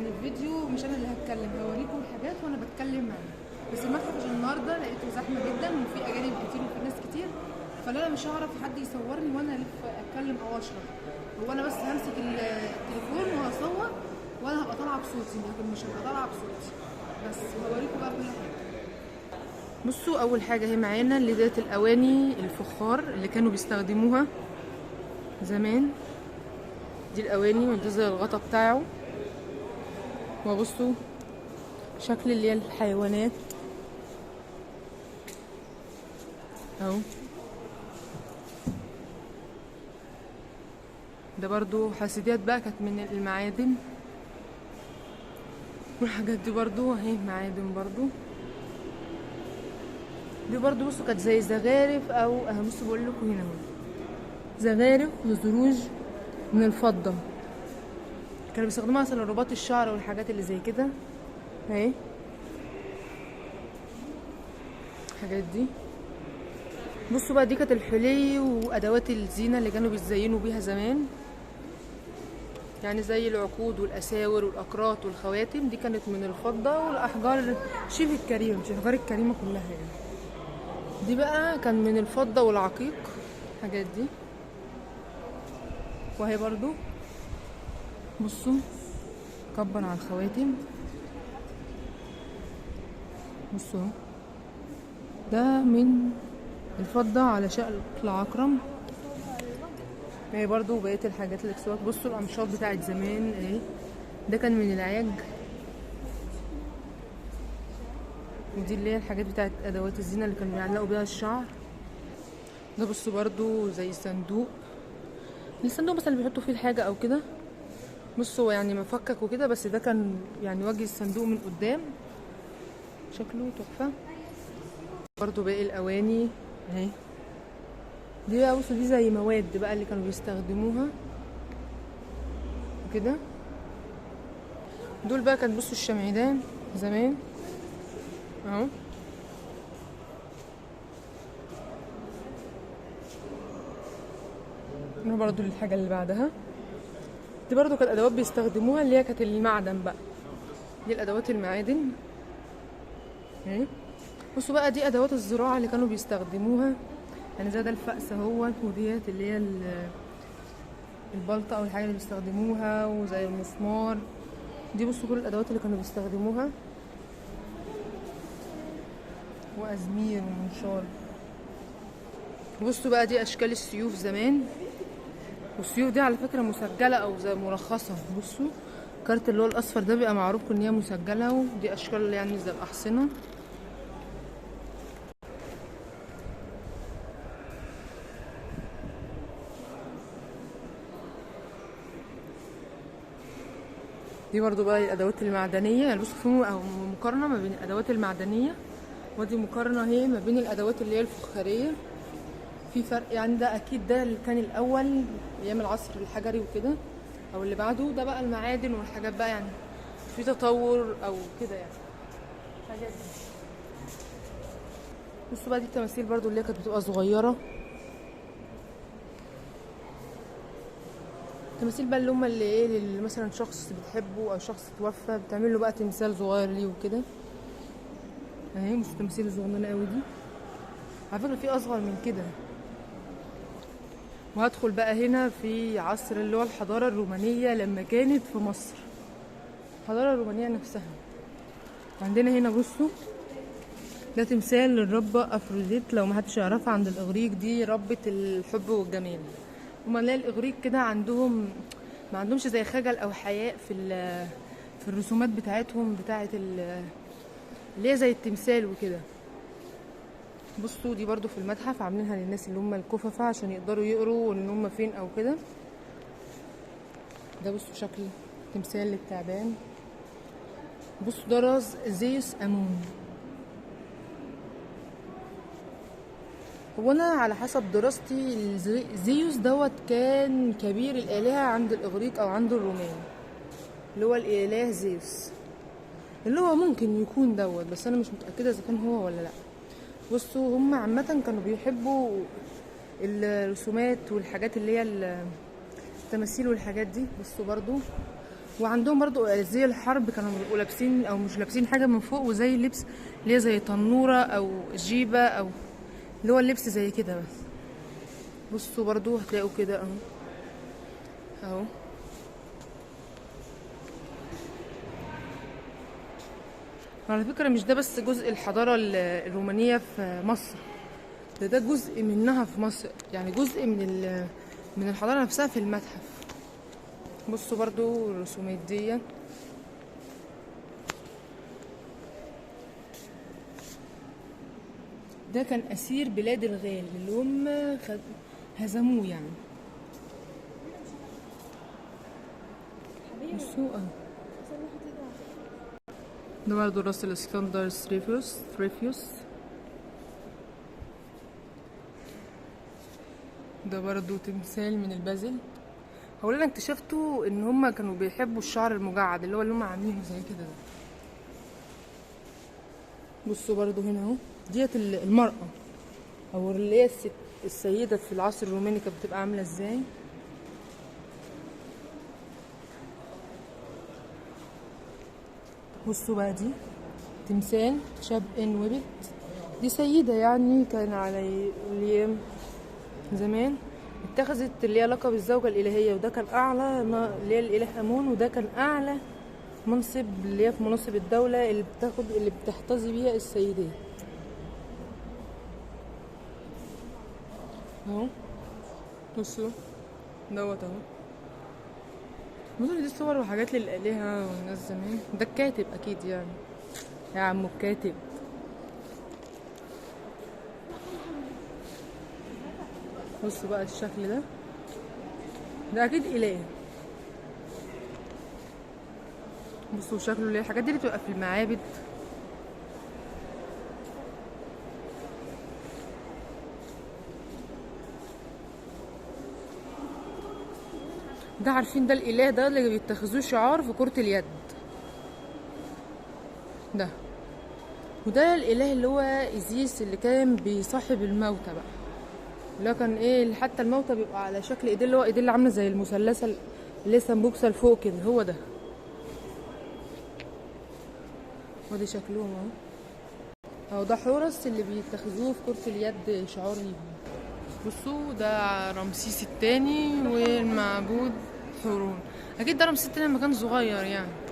يعني الفيديو مش انا اللي هتكلم، هوريكم الحاجات وانا بتكلم معاها. بس المتحف عشان النهارده لقيته زحمة جدا وفي اجانب كتير وفي ناس كتير، فانا مش هعرف حد يصورني وانا الف اتكلم او اشرح. هو انا بس همسك التليفون وهصور وانا هبقى طالعه بصوتي، لكن مش هبقى طالعه بصوتي بس. هوريكم بقى كل حاجة. بصوا اول حاجة هي معانا اللي ديت الاواني الفخار اللي كانوا بيستخدموها زمان. دي الاواني منتظر الغطا بتاعه. وبصوا شكل اللي هي الحيوانات اهو. ده برضو حاسديات بقى كانت من المعادن، والحاجات دي برضو اهي معادن برضو. دي برضو بصوا كانت زي زغارف او اهو، بصوا بقول لكم هنا اهو زغارف وزروج من الفضة، كانوا بيستخدموها مثلا لرباط الشعر والحاجات اللي زي كده اهي الحاجات دي. بصوا بقى دي كانت الحلي وادوات الزينة اللي كانوا بيزينوا بيها زمان، يعني زي العقود والاساور والاقراط والخواتم، دي كانت من الفضة والاحجار شبه الكريمة، مش الاحجار الكريمة كلها يعني. دي بقى كان من الفضة والعقيق الحاجات دي. وهي برضو بصوا كبر على الخواتم، بصوا ده من الفضة على شكل عقرم. هي برضو بقية الحاجات الاكسسوارات. بصوا الأمشاط بتاعت زمان اهي، ده كان من العاج. ودي اللي هي الحاجات بتاعت أدوات الزينة اللي كانوا بيعلقوا بيها الشعر. ده بصوا برضو زي صندوق، الصندوق مثلا اللي بيحطوا فيه الحاجة أو كده. بصوا يعني مفكك وكده، بس ده كان يعني وجه الصندوق من قدام، شكله تحفة. برضو باقي الأواني اهي. دي بقى بصوا دي زي مواد بقى اللي كانوا بيستخدموها وكده. دول بقى كان بصوا الشمعدان زمان اهو. نروح برضو للحاجة اللي بعدها. دي برضو كانت ادوات بيستخدموها اللي هي كانت المعدن بقى، دي الادوات المعادن اهي. بصوا بقى دي ادوات الزراعة اللي كانوا بيستخدموها، يعني زي ده الفأس اهوت، وديت اللي هي البلطه او الحاجة اللي بيستخدموها، وزي المسمار. دي بصوا كل الادوات اللي كانوا بيستخدموها، وازمير ومنشار. بصوا بقى دي اشكال السيوف زمان، والسيوف دي على فكرة مسجله او زي مرخصة. بصوا الكارت اللي هو الاصفر ده بيبقى معروف ان هي مسجله، ودي اشكال يعني زي الاحصنه. دي برضو بقى الادوات المعدنية. يعني بصوا في مقارنة ما بين الادوات المعدنية، ودي مقارنة اهي ما بين الادوات اللي هي الفخاريه. في فرق يعني، ده اكيد ده اللي كان الاول ايام العصر الحجري وكده او اللي بعده، ده بقى المعادن والحاجات بقى، يعني في تطور او كده يعني الحاجات دي. بصوا بقى دي التماثيل برضو اللي هي كانت بتبقى صغيرة، تماثيل بقى اللي هم اللي ايه اللي مثلا شخص بتحبه او شخص توفى بتعمل له بقى تمثال صغير ليه وكده اهي. مش تماثيل صغننه قوي دي، على فكرة في اصغر من كده. وهدخل بقى هنا في عصر اللي هو الحضارة الرومانية لما كانت في مصر، الحضارة الرومانية نفسها. عندنا هنا بصوا ده تمثال للربة افروديت، لو ما حدش يعرفها عند الاغريق، دي ربة الحب والجمال. هما نلاقي الاغريق كده عندهم ما عندهمش زي خجل او حياء في الرسومات بتاعتهم بتاعه اللي هي زي التمثال وكده. بصوا دي برضو في المتحف عاملينها للناس اللي هم الكففة عشان يقدروا يقروا ان هم فين او كده. ده بصوا شكل تمثال للتعبان. بصوا ده راس زيوس امون. هو انا على حسب دراستي زيوس دوت كان كبير الالهة عند الاغريق او عند الرومان، اللي هو الاله زيوس، اللي هو ممكن يكون دوت، بس انا مش متاكدة اذا كان هو ولا لا. بصوا هم عامة كانوا بيحبوا الرسومات والحاجات اللي هي التماثيل والحاجات دي. بصوا برضو وعندهم برضو زي الحرب كانوا بيبقوا لابسين او مش لابسين حاجة من فوق، وزي اللبس اللي هي زي تنوره او جيبه او اللي هو اللبس زي كده بس. بصوا برضو هتلاقوا كده اهو اهو. على فكرة مش ده بس جزء الحضارة الرومانية في مصر، ده جزء منها في مصر، يعني جزء من الحضارة نفسها في المتحف. بصوا برضو الرسومات دي. ده كان أسير بلاد الغال اللي هم هزموه يعني. بصوا اهو ده برضه راس الاسكندر ستريفيوس. ده برضه تمثال من البازل. هو اللي انا اكتشفته ان هما كانوا بيحبوا الشعر المجعد اللي هو اللي هما عاملينه زي كده ده. بصوا برضه هنا اهو، ديت المرأة او اللي هي السيدة في العصر الروماني كانت بتبقى عاملة ازاي. بصوا بقى دي تمثال شاب ان وبت، دي سيدة يعني كان على الايام زمان اتخذت اللي هي لقب الزوجة الإلهية، وده كان أعلى ما اللي هي الإله أمون، وده كان أعلى منصب اللي هي في مناصب الدولة اللي بتاخد اللي بتحتذي بيها السيدات اهو. بصوا دوت اهو. بصوا دي صور وحاجات للآلهة والناس زمان. ده الكاتب أكيد يعني، يا عمو الكاتب. بصوا بقى الشكل ده، ده اكيد اله. بصوا شكله اللي هي الحاجات دي اللي بتبقى في المعابد. ده عارفين ده الاله ده اللي بيتخذوه شعار في كرة اليد ده. وده الاله اللي هو ايزيس اللي كان بيصاحب الموتى بقى، اللي هو كان ايه حتى الموتى بيبقى على شكل ايديه، اللي هو ايديه اللي عامله زي المثلثة اللي سمبوكسه لفوق كده، هو ده. وادي شكلهم اهو. اهو ده حورس اللي بيتخذوه في كرة اليد شعار ليهم. بصوا ده رمسيس الثاني والمعبود حورون. اكيد ده رمسيس الثاني لما كان صغير يعني.